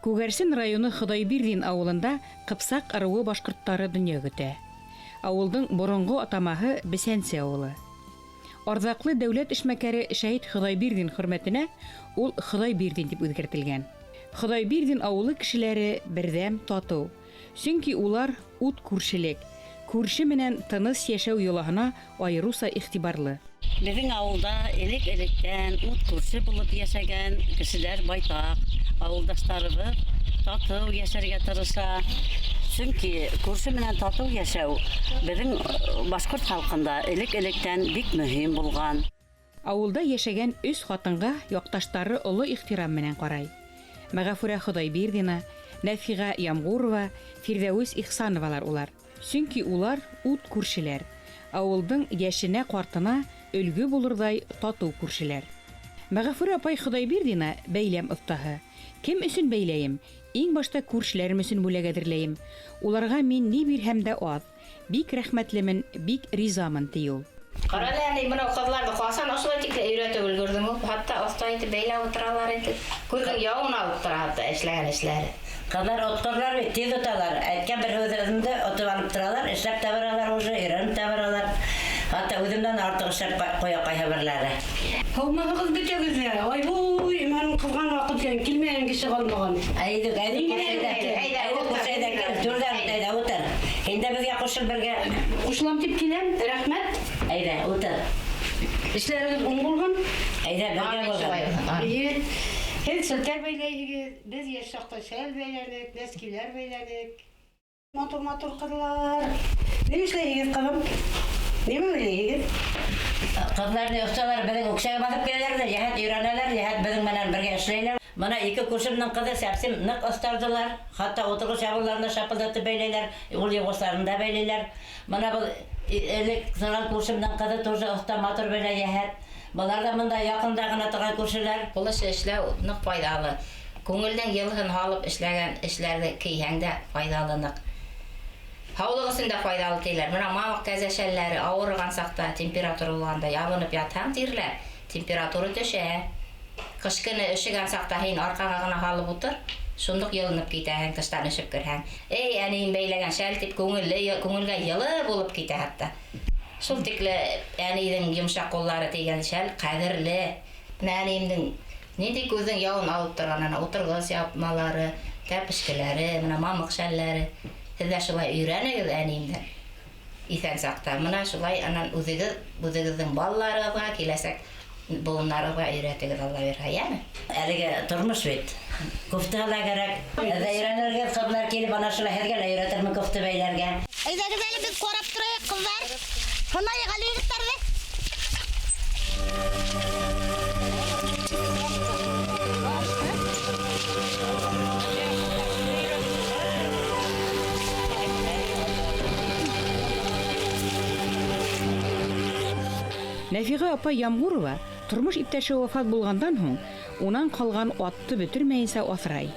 Күгәрсен районы Хоҙайбирҙин ауылында ҡыпсаҡ ырыуы башҡорттары донъя көтә. Ауылдың боронғо атамаһы Бесәнсе ауылы. Арҙаҡлы дәүләт эшмәкәре Шәһит Хоҙайбирҙин хөрмәтенә ул Хоҙайбирҙин тип үҙгәртелгән. Хоҙайбирҙин ауылы кешеләре берҙәм, татыу. Сөнки улар ут күршелек, күрше менән тыныс йәшәү йолаһына айырыуса иғтибарлы. Беҙҙең ауылда элек-электән ут күрше булып йәшәгән кешеләр байтаҡ. Ауылдаштарыбыҙ татыу йәшәргә тырыша. Сөнки күрше менән татыу йәшәү беҙҙең башҡорт халҡында элек-электән бик мөһим булған. Ауылда йәшәгән өс ҡатынға яҡташтары оло ихтирам менән ҡарай. Мәғәфүрә Хоҙайбирҙина, Нәфиғә Ямғурова, Фирҙәүес Ихсановалар улар. Сөнки улар ут күршеләр. Ауылдың йәшенә-ҡартына өлгө булырҙай татыу күршеләр. Мәғәфүрә апай Хоҙайбирҙина бәйләм оҫтаһы. Кем өсөн бәйләйем? Иң башта күршеләрем өсөн бүләк әҙерләйем. Уларға мин ни бирһәм дә аҙ. Бик рәхмәтлемен, бик ризамын, ти ул. Ҡарале, әней, бынау ҡыҙларҙы ҡасан ошолай тикле өйрәтеп өлгөрҙөң ул? Хатта оҫта итеп бәйләп ултыралар инде. Күҙҙең яуын алып тора хатта эшләгән эшләре. Ҡыҙҙар отҡорлар бит, тиҙ оталар. Әйткән бер һүҙемде отоп алып торалар, эшләп тә баралар уже, өйрәнеп тә баралар. Хатта үҙемдән артыҡ эшләп ҡуя ҡайһы берләре. Һаумыһығыҙ бөтәгеҙ ҙә. Ай-һуй, минең ҡыҙған ваҡыт икән, килмәгән кеше ҡалмаған. Әйҙүк, әйҙүк, Ниңә әйҙә, әйҙә, әйҙә, утыр. әйҙә, кил, түрҙән, әйҙә, утыр. Һин дә беҙгә ҡушыл бергә. Ҡушылам тип киләм, рәхмәт. Әйҙә, утыр. Эшләрегеҙ уң булһын. Әйҙә, бергә Амин, булһын. шулай булһын. Амин. Эйе. Һеҙ селтәр бәйләйһегеҙ, беҙ йәш саҡта шәл бәйләнек, нәскиләр бәйләнек. Матур-матур ҡыҙлар. Нимә эшләйһегеҙ, ҡыҙым? Нимә бәйләйһегеҙ? Ҡыҙҙар ни оҫталар беҙҙең үксәгә баҫып киләләр ҙә, йәһәт өйрәнәләр, йәһәт беҙҙең менән бергә эшләйләр. Бына ике күршемдең ҡыҙы сәпсем ныҡ оҫтарҙылар. Хатта ултырғыс ябыуларын да шапылдатып бәйләйләр, ул йыуғыстарын да бәйләйләр. Бына был элек торған күршемдең ҡыҙы тоже оҫта, матур бәйләй йәһәт. Былар ҙа бында яҡында ғына торған күршеләр. Ҡул эше эшләү ныҡ файҙалы. Күңелдең йылыһын һалып эшләгән эшләрҙе кейһәң дә файҙалы ныҡ. Һаулыҡ өсөн дә файҙалы тиләр. Бына мамыҡ кәзә шәлләре ауырыған саҡта температура булғанда ябынып ятһаң тирләп, температура төшә. Ҡыш көнө өшөгән саҡта һин арҡаңа ғына һалып ултыр, шундуҡ йылынып китәһең, тыштан өшөп керһәң. Эй, әнейем бәйләгән шәл тип күңелле, күңелгә йылы булып китә хатта. Шул тикле әнейҙең йомшаҡ ҡуллары тейгән шәл ҡәҙерле. Бына әнейемдең ниндәй күҙҙең яуын алып торған ана ултырғыс япмалары, тәпешкеләре, бына мамыҡ шәлләре. Һеҙ ҙә шулай өйрәнегеҙ әнейемдән. Иҫән саҡта бына шулай анан үҙегеҙ, үҙегеҙҙең балаларығыҙға, киләсәк быуындарығыҙға өйрәтегеҙ, Алла бирһә, йәме? Әлеге тормош бит. Кофта ла кәрәк. Һеҙ ҙә өйрәнергә, ҡыҙҙар килеп ана шулай һеҙгә лә өйрәтермен кофта бәйләргә. Әйҙәгеҙ әле беҙ ҡарап торайыҡ, ҡыҙҙар. Һынайыҡ әле егеттәрҙе. Нәфиғә апай Ямғурова тормош иптәше вафат булғандан һуң унан ҡалған атты бөтөрмәйенсә аҫрай.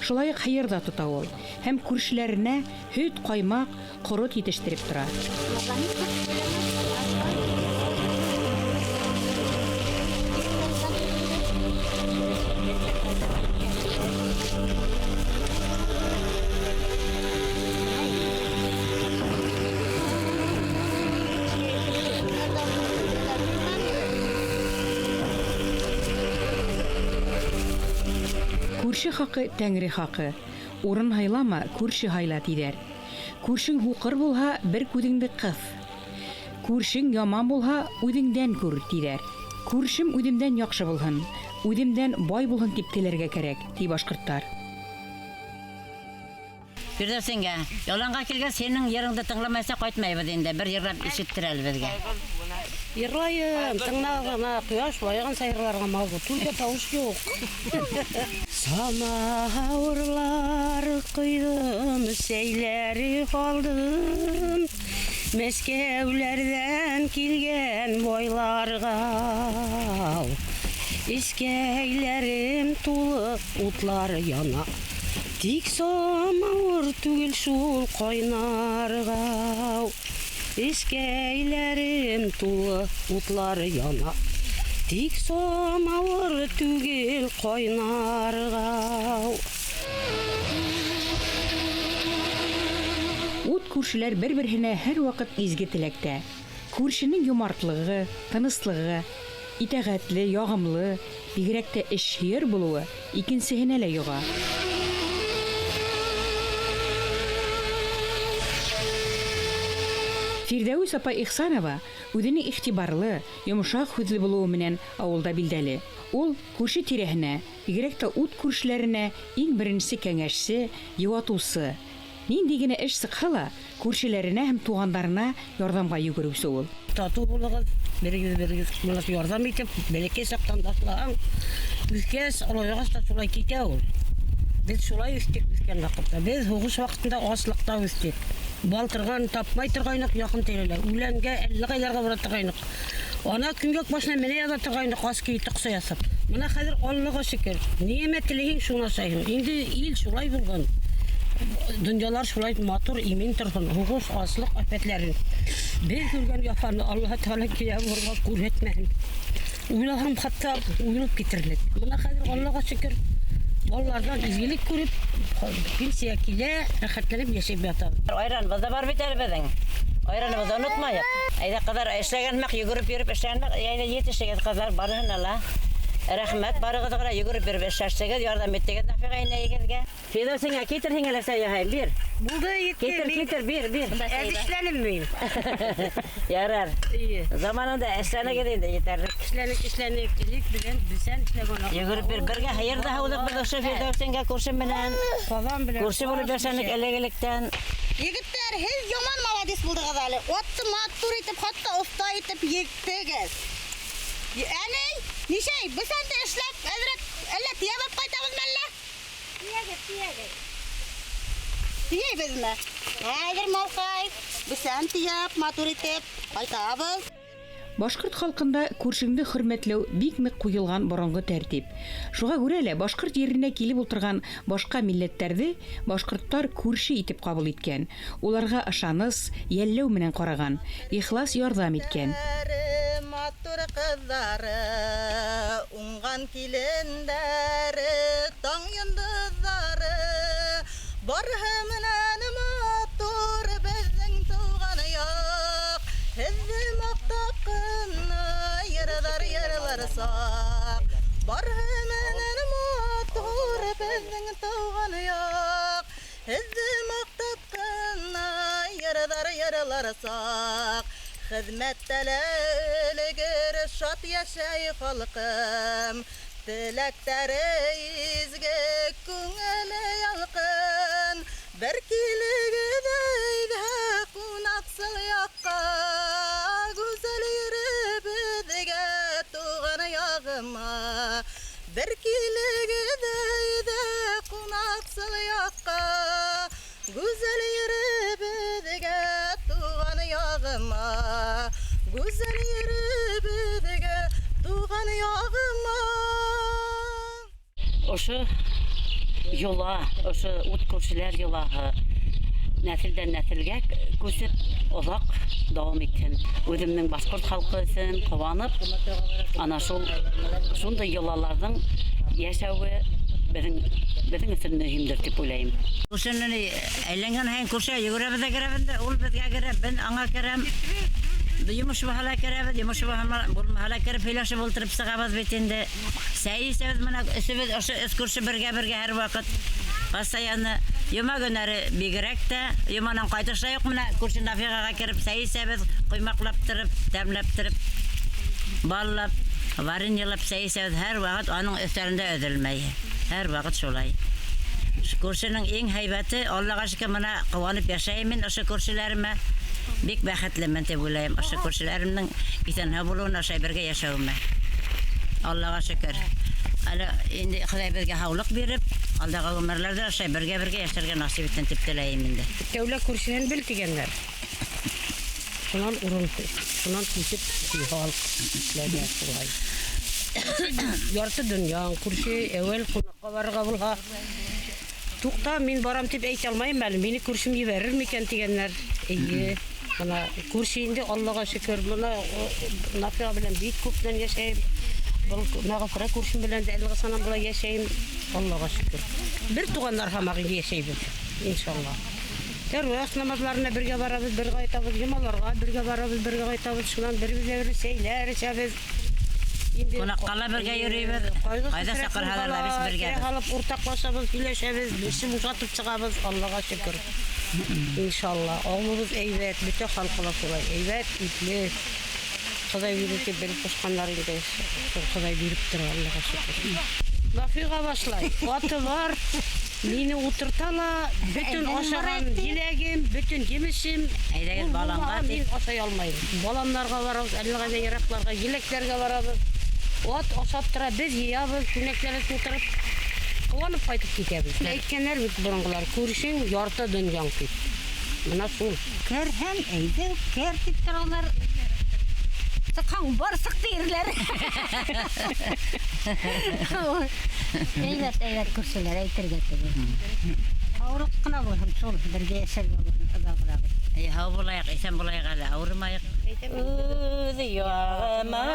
Шулай уҡ һыйыр ҙа тота ул һәм күршеләренә һөт, ҡаймаҡ, ҡорот етештереп тора. Күрше хаҡы тәңре хаҡы. Урын һайлама, күрше һайла тиҙәр. Күршең һуҡыр булһа, бер күҙеңде ҡыҫ. Күршең яман булһа, үҙеңдән күр тиҙәр. Күршем үҙемдән яҡшы булһын, үҙемдән бай булһын тип теләргә кәрәк, ти башҡорттар. Фирҙәүсенгә, яланға килгәс, һинең йырыңды тыңламайса ҡайтмайбыҙ инде. Бер йырлап ишеттер әле беҙгә. Йырлайым, тыңлағыҙ ғына, ҡояш байығанса йырларға мал бул. Түлке тауыш юҡ. Самауырлар ҡойҙом, сәйләре һалдым. Мәскәүләрҙән килгән байларға. Эскәйләрем тулы, утлар яна. Тик самауыр түгел шул ҡайнарға. Эскәйләрем тулы, утлар яна. Тик самауыр түгел ҡайнарға. Ут күршеләр бер-береһенә һәрваҡыт изге теләктә. Күршенең йомартлығы, тыныслығы, итәғәтле, яғымлы, бигерәк тә эшһөйәр булыуы икенсеһенә лә йоға. Фирҙәүес апай Ихсанова үҙенең иғтибарлы, йомшаҡ һүҙле булыуы менән ауылда билдәле. Ул күрше тирәһенә, бигерәк тә ут күршеләренә иң беренсе кәңәшсе, йыуатыусы. Ниндәй генә эш сыҡһа ла, күршеләренә һәм туғандарына ярҙамға йүгереүсе ул. Татыу булығыҙ, берегеҙ менән ярҙам итеп, бәләкәй саҡтан ташлаһаң, үҫкәс, олояғас та шулай китә ул. Беҙ шулай үҫтек үҫкән ваҡытта. Беҙ һуғыш ваҡытында аслыҡта үҫтек. Балтырған тапмай торғайныҡ яҡын тирәлә. Үләнгә әллә ҡайҙарға бара торғайныҡ. Ана көнгәк башына менә яҙа торғайныҡ, ас көйө тоҡса яҫап. Бына хәҙер Аллаға шөкөр. Нимә теләйһең, шуны ашайһың. Инде ил шулай булған. Донъялар шулай матур, имен торһон. Һуғыш, аслыҡ афәтләрен. Беҙ күргән яфаны Аллаһ Тәғәлә килә күрһәтмәһен. Уйлаһам хатта уйлап китерлек. Бына хәҙер Аллаға шөкөр. Балаларҙан изгелек күреп, пенсия килә, рәхәтләнеп йәшәп ятабыҙ. Айраныбыҙ ҙа бар бит әле беҙҙең. Айраныбыҙҙы онотмайыҡ. Әйҙә ҡыҙҙар эшләгән мәҡ, йүгереп йөрөп эшләгән мәҡ, әйҙә етешегеҙ ҡыҙҙар барыһына ла. Рәхмәт, барығыҙға ла йүгереп йөрөп эшләшегеҙ, ярҙам иттегеҙ Нафиға инәйегеҙгә. Фирҙәүсеңә китер һиңә лә сәй яһайым, бир. Булды, етте. Китер, китер, бир, бир. Әҙ эшләнем мин. Ярар. Заманында эшләнегеҙ инде, етерлек. Эшләнек, эшләнек, элек белән бесән эшләгән. Йүгереп бер бергә һыйыр ҙа һауҙыҡ беҙ ошо Фирҙәүсеңгә күрше менән. Ҡаҙан белән. Күрше булып йәшәнек элек-электән. Егеттәр, һеҙ яман молодец булдығыҙ әле. Атты матур итеп, хатта оҫта итеп ектегеҙ. Әней, нисәй, бесәнде эшләп, әҙерәк әллә тейәп алып ҡайтабыҙмы әллә? Тейәгеҙ, тейәгеҙ. Тейәйбеҙме? Хәҙер, малҡай, бесән тейәп, матур итеп ҡайтабыҙ. Башҡорт халҡында күршеңде хөрмәтләү бик ныҡ ҡуйылған боронғо тәртип. Шуға күрә лә башҡорт еренә килеп ултырған башҡа милләттәрҙе башҡорттар күрше итеп ҡабул иткән. Уларға ышаныс, йәлләү менән ҡараған, ихлас ярҙам иткән. Матур ҡыҙҙары, уңған килендәре, таң йондоҙҙары, барыһы менән матур беҙҙең тыуған яҡ. Һеҙҙе маҡтап ҡына йырҙар йырлар саҡ. Барыһы менән матур беҙҙең тыуған яҡ. Һеҙҙе маҡтап ҡына йырҙар йырлар саҡ. Хеҙмәттә лә өлгөр, шат йәшәй халҡым. Теләктәре изге, күңеле ялҡын. Бер килегеҙ әйҙә ҡунаҡсыл яҡҡа, гүзәл еребеҙгә, тыуған яғыма. Бер килегеҙ әйҙә ҡунаҡсыл яҡҡа, гүзәл еребеҙгә, тыуған яғыма. Гүзәл еребеҙгә, тыуған яғыма. Ошо йола, ошо ут күршеләр йолаһы нәҫелдән нәҫелгә күсеп оҙаҡ дауам итһен. Үҙемдең башҡорт халҡы өсөн ҡыуанып, ана шул шундай йолаларҙың йәшәүе беҙҙең өсөн мөһимдер тип уйлайым. Күршене әйләнгән һайын күршегә йүгерәбеҙ ҙә керәбеҙ ҙә, ул беҙгә керә, беҙ аңа керәм. Йомош булһа ла керәбеҙ, йомош булмаһа ла кереп һөйләшеп ултырып сығабыҙ бит инде. Сәй эсәбеҙ менән өсөбөҙ ошо өс күрше бергә-бергә һәр ваҡыт. Постоянно йома көннәре бигерәк тә, йоманан ҡайтышлай уҡ менә күрше Нафиғаға кереп сәй эсәбеҙ, ҡоймаҡлап тороп, тәмләп тороп, баллап, вареньелап сәй эсәбеҙ һәр ваҡыт, аның өҫтәрендә өҙөлмәй. Һәр ваҡыт шулай. Күршенең иң һәйбәте, Аллаға шөкөр, мына ҡыуанып йәшәйем мин ошо күршеләремә. Бик бәхетлемен тип уйлайым. Ошо күршеләремдең иҫән-һау булыуына, ошо бергә йәшәүемә. Аллаға шөкөр. Әле инде Хоҙай беҙгә һаулыҡ биреп, алдағы ғүмерләрҙә ошо бергә-бергә йәшәргә насип итһен тип теләйем инде. Тәүлә күршенән бел тигәндәр. Шунан урын, шунан күсеп халыҡ эшләгән шулай. Ярты донъя, күрше әүәл ҡунаҡҡа барырға булһа, туҡта, мин барам тип әйтә алмайым әле, мине күршем ебәрер микән тигәннәр. Эйе, бына күрше инде Аллаға шөкөр, бына Нафиға белән бик күптән йәшәйем. Был Мәғфүрә күршем белән дә әле ҡасанан былай йәшәйем, Аллаға шөкөр. Бер туғандар һамаҡ инде йәшәйбеҙ, иншалла. Тәрвәх намазларына бергә барабыҙ, бергә ҡайтабыҙ, йомаларға бергә барабыҙ, бергә ҡайтабыҙ. Шунан бер-беребеҙгә бер сәйләр эсәбеҙ. Инде Ҡунаҡҡа ла бергә йөрөйбөҙ. Ҡайғы Ҡайҙа хәсрәт саҡырһалар ҙа беҙ булһа ла, бергәбеҙ. кире һалып уртаҡлашабыҙ, һөйләшәбеҙ, эшен бушатып сығабыҙ, Аллаға шөкөр. Иншалла, ауылыбыҙ әйбәт, бөтә халҡы ла шулай әйбәт, ипле. Хоҙай бирер тип белеп ҡушҡандар инде. Шул Хоҙай биреп тора, Аллаға шөкөр. Нафиға башлай. Аты бар, мине ултырта ла, бөтөн ашаған еләгем, бөтөн емешем. Әйҙәгеҙ Ул баланға булмаһа, тип. мин ашай алмайым. Баланларға барабыҙ, әллә ҡайҙа йыраҡларға, еләктәргә барабыҙ. Ат ашап тора, беҙ йыябыҙ, күнәкләрҙе тултырып, ҡыуанып ҡайтып китәбеҙ. Әйткәндәр бит боронғолар, күршең ярты донъяң тип. Мына шул. Керһәм, әйҙә, кер тип торалар. Сыҡһаң, бар сыҡ тиерләр. Әйбәт, әйбәт күршеләр, әйтергә түгел. Ауырлыҡ ҡына булһын, шул бергә йәшәргә булһын оҙағыраҡ. Әй, һау булайыҡ, иҫән булайыҡ әле, ауырымайыҡ. Үҙ яғыма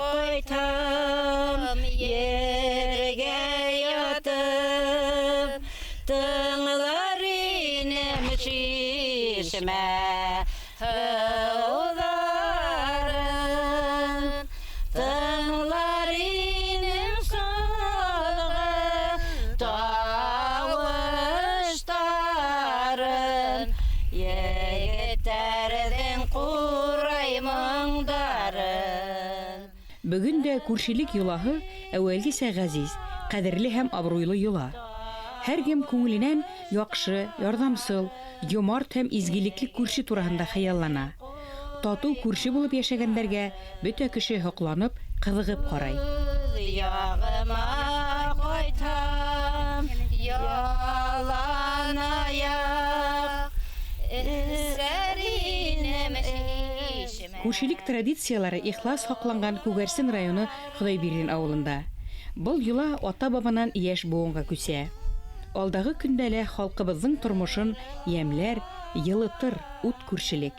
ҡайтам, ергә ятып, тыңлар инем шишмә һыуҙарын, тыңлар инем салғы тауыштарын, егеттәрҙең ҡурай моңдарын. Бөгөн дә күршелек йолаһы әүәлгесә ғәзиз, ҡәҙерле һәм абруйлы йола. Һәр кем күңеленән яҡшы, ярҙамсыл, йомарт һәм изгелекле күрше тураһында хыяллана. Татыу күрше булып йәшәгәндәргә бөтә кеше һоҡланып, ҡыҙығып ҡарай. Үҙ яғыма ҡайтам, ялан аяҡ, эсәр инем шишмә. Күршелек традициялары ихлас һаҡланған Күгәрсен районы Хоҙайбирҙин ауылында. Был йола ата-бабанан йәш быуынға күсә. Алдағы көндә лә халҡыбыҙҙың тормошон йәмләр, йылытыр ут күршелек.